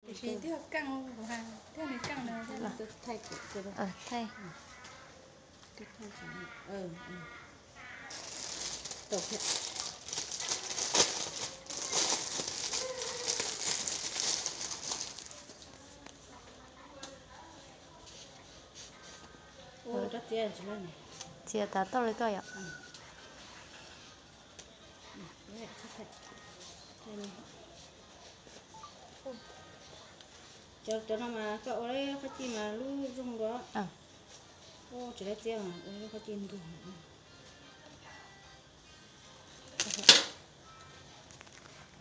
Tsis thiaj keej, thiaj nws keej na. Thaij. Txiav tas tau li koj yom. Cov no mas koj ua lub qhob cij mas lub zoo dua. Tsis lab txiab mas ua lub qhob cij ntuag.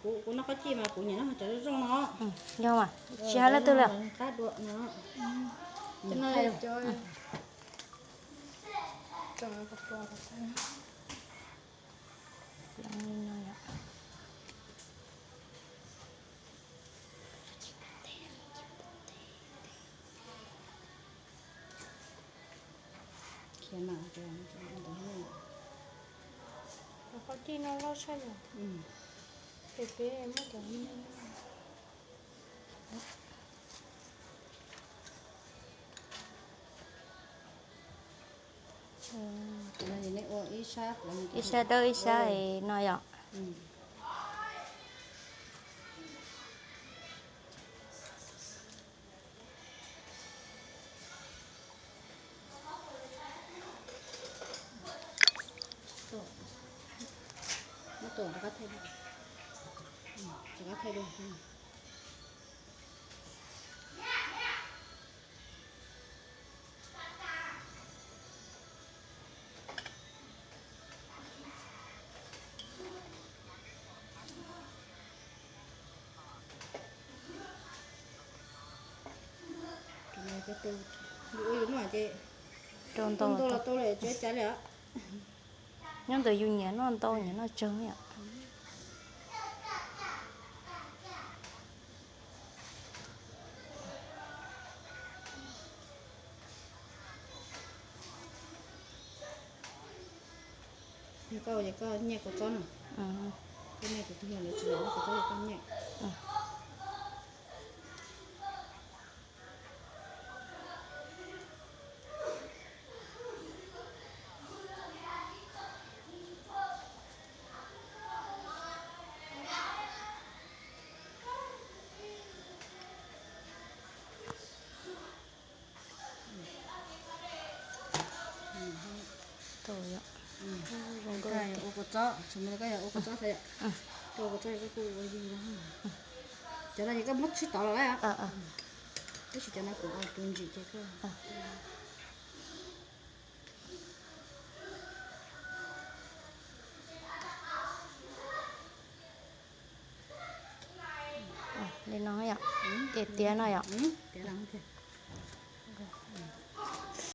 Kuv, kuv noj qhob cij mas kuv nyiam noj cov zoo no. Yog mas, tsis hais leej twg li. Qab dua no. Qhob cij no loj tshaj yom. Ces peb muab cov ib sab dawb ib sab no yom. Muab tua rov qab thaij dua. Rov qab thaij dua. Ua yus noj ces rau ntau los tau lawm, tsis ua cas li os. Nyob ntawm yus nyiam noj ntau nyiam noj tsawg yom. Yog koj ces koj nyiaj kua txob no. Koj nyiaj tus twg yog lawv tsis nyiam noj kua txob ces koj nyiaj. Ua kua txob, tsis muaj koj yog ua kua txob xwb yom. Koj ua kua txob koj kuj ua yig. Cov no ces koj muab tshwj tod los lawm. Tab sis cov no kuv ua tus ntsim ces koj li no yom. Ces tiav no yom. Tiav no.